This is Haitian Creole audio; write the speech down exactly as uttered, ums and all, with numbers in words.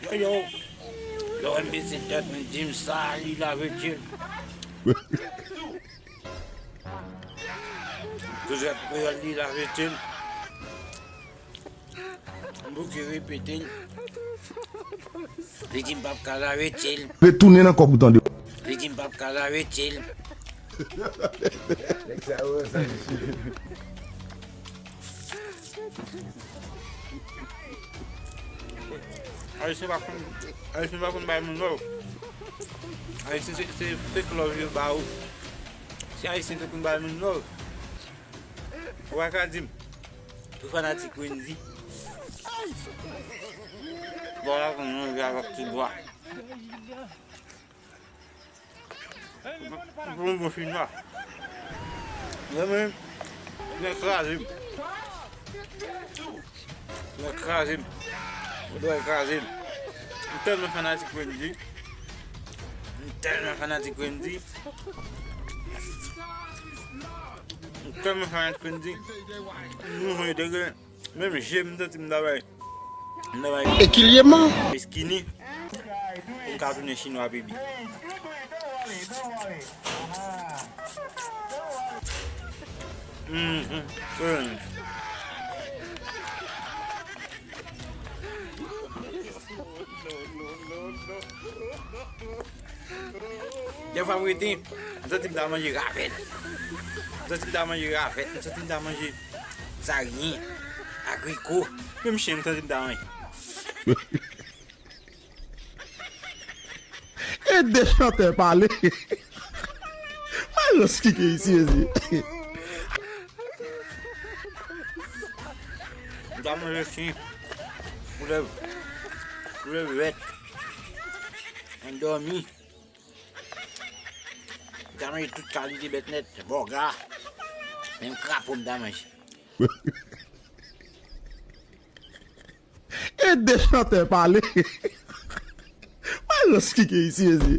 Yo, yo, lè w wè m bese tèt mwen, di m sa, li lave pye l. Kouzèt kreyòl, li lave pye l. M bouke repete l. Li di m p ap ka lave pye l. Retounen nan kòb ou tande. Li di m p ap ka lave pye l. Nèg sa yo, sa mesye. Ayisyen pa konn, Ayisyen pa konn bay moun love. Ayisyen se, se fake love yo ba ou. Si Ayisyen te konn bay moun love, ou pa ka di m. Tou fanatik Wendy. Bò la konn manje avèk ti bwa. Pou yon bon chinwa. Mwen menm, mwen kraze m. Mwen kraze m. Mwen dwe kraze m. M tèlman fanatik Wendy. M tèlman fanatik Wendy. M tèlman fanatik Wendy. Nou jwenn degre. Menm je m santi m ta bay. M ta bay. Ekilyeman. Skinny. Pou m ka tounen chinwa, baby. Mhm. Dèfwa m rete, m santi m ta manje ravèt. M santi m ta manje ravèt. M santi m ta manje zaryen, agriko. Menm chen m santi m ta manje. Ede chantè pale. Malòs ki gen isi, mezi. M ta manje chen, koulèv, koulèv vèt, endòmi. M ta manje tout kalite bèt nèt, bòga. Menm krapo m ta manje. Ede chantè pale. Malòs ki gen isi, mezi.